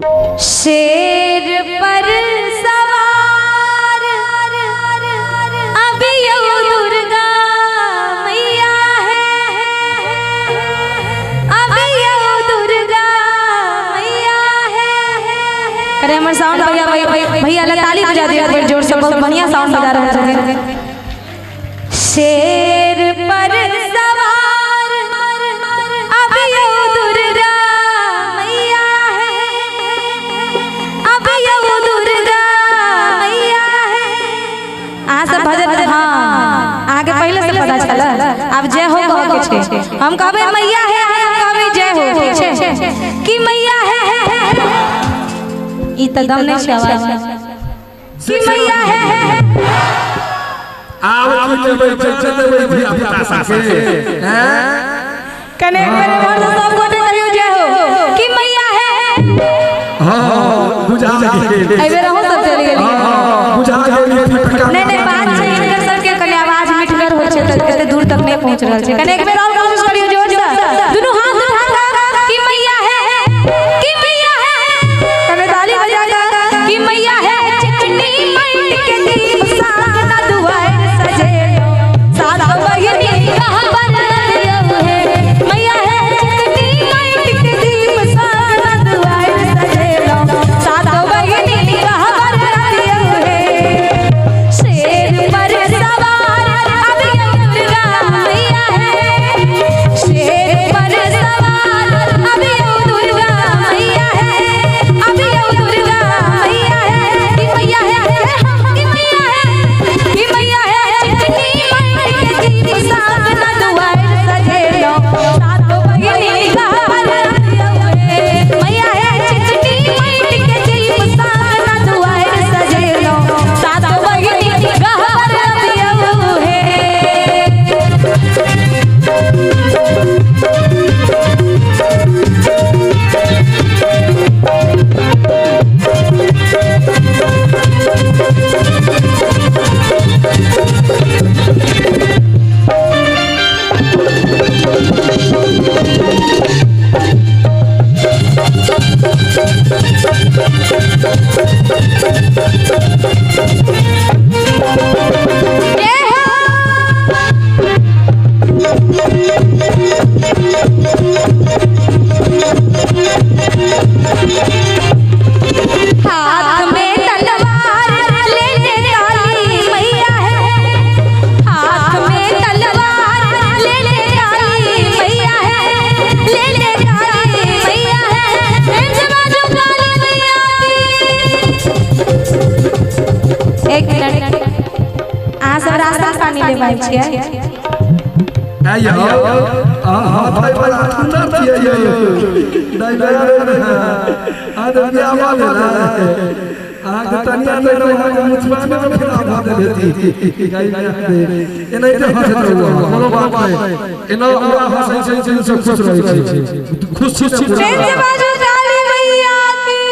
शेर पर सवार अभी यो दुर्गा मैया है, अभी यो दुर्गा मैया है। अरे हमारे साउंड भैया भैया भैया ताली बजा दिया एक बार जोर से, बहुत बढ़िया साउंड बजा रहे हैं। शेर पर सवार अभी यो दुर्गा मैया है, अभी यो दुर्गा मैया है। अहाँ सब भजन, हाँ अहाँके पहले से पता चल, अब जय हो कह के छै, हम कहबै मैया है, हम कहबै जय हो, ठीक छै कि मैया है। ई त दम नहीं छै आवाज कि मैया है। आब चलबै चलबै धिया पुता साथे हैं कने एक बेर मोर से सब गोटे कहियो जय हो कि मैया है। हां बुझा गेल, एहि बेर अहूँ सब चलि गेलियै। हां बुझा गेल। नहीं नहीं बात छै, हिनकर सबके कने आवाज मिठगर होइ छै त एते दूर तक नहीं पहुंच रहल छै। कने एक बेर और कोशिश करियो जोर से, दुनू हाथ उठा के कि मैया है, कि मैया है। कने ताली बजा के कि मैया है। चिकनी माइट के दीप साथ ना दुआर सजे, सात बहिनी कहबर है मैया है। चिकनी माइट के दीप साथ ना दुआर सजे, सात बहिनी कहबर है। शेर पर सवार अभी दुर्गा मैया है, शेर पर सवार अभी दुर्गा मैया है, अभी दुर्गा मैया है। कि मैया है, कि मैया है, कि मैया है। चिकनी माइट के दीप साथ ना दुआर सजेलो, सात बहिनी कहबर है मैया है। चिकनी माइट के दीप साथ ना दुआर सजेलो, सात बहिनी कहबर है। जय हो। हाथ में तलवार लेने काली मैया है, हाथ में तलवार लेने काली मैया है, लेने काली मैया है। प्रेम से बाजू काली मैया की। एक मिनट, अहाँ सब रास्ता पानी लेबै छियै? आइयो हां भाई भाई सुंदर छियै यौ, नहीं नहीं आ त बियाह भऽ गेल अहाँके तनिया तक अहाँके मुछवा में फिरा भऽ गेल हेती। एनाहिते हँसैत रहू, कोनो बात नहि, एना पूरा हँसै छै से खुश रहै छै, खुश छी पूरा। प्रेम से बाजू काली मैया की।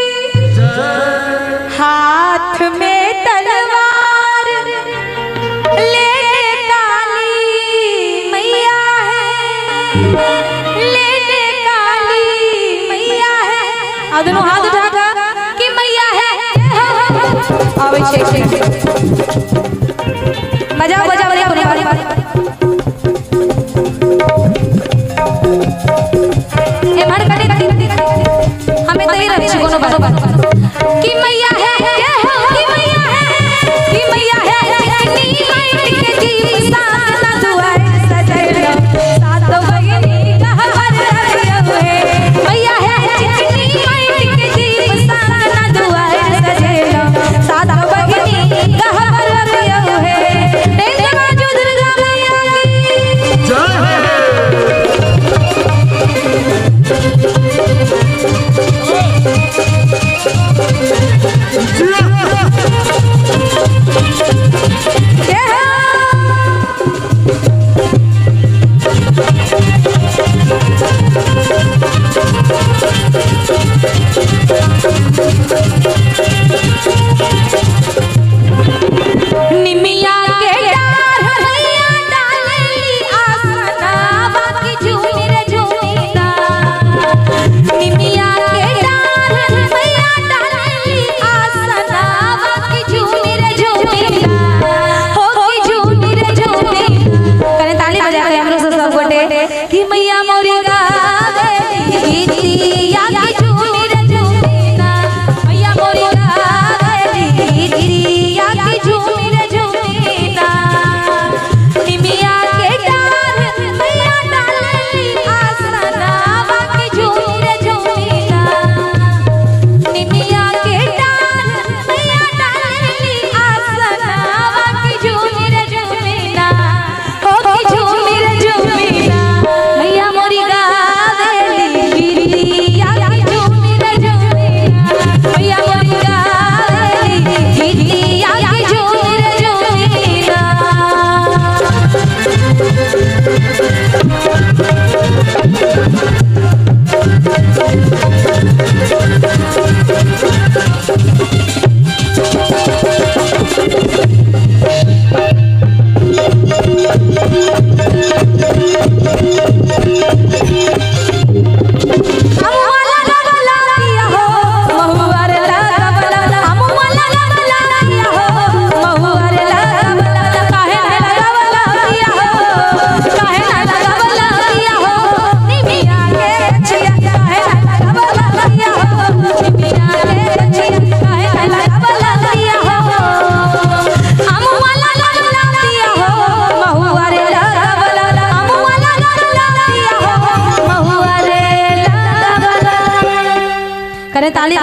हाथ में तलवार लेने काली मैया है, लेने काली मैया है। और दोनों हाथ उठा के कि मैया है। आबै छै, बजाओ बजाओ बजाओ। एम्हर कने हमें तऽ रहै छी कोनो बात कि मैया है, कि मैया है, कि मैया है। चिकनी माइट के दीप साथ ना दुआर सजेलो, सात बहिनी कहबर है मैया है। चिकनी माइट के दीप साथ ना दुआर सजेलो, सात बहिनी कहबर है। प्रेम से बाजू दुर्गा मैया की जय हो। जय।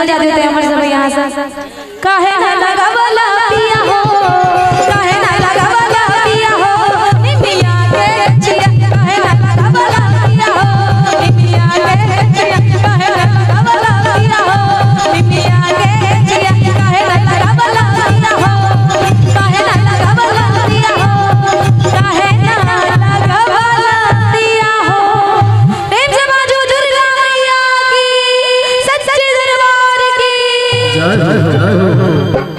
चल जा देते हमर सब यहाँ से। काहे ना लगावला पिया हो, काहे ना लगावला पिया हो, निमिया के छिया, काहे ना लगावला पिया हो, निमिया के छिया, काहे ना लगावला पिया हो, निमिया के छिया, काहे ना लगावला पिया हो, काहे ना लगावला पिया हो, काहे ना लगावला पिया हो। प्रेम से बाजू दुर्गा मैया की, सच्चे दरबार की जय हो, जय हो।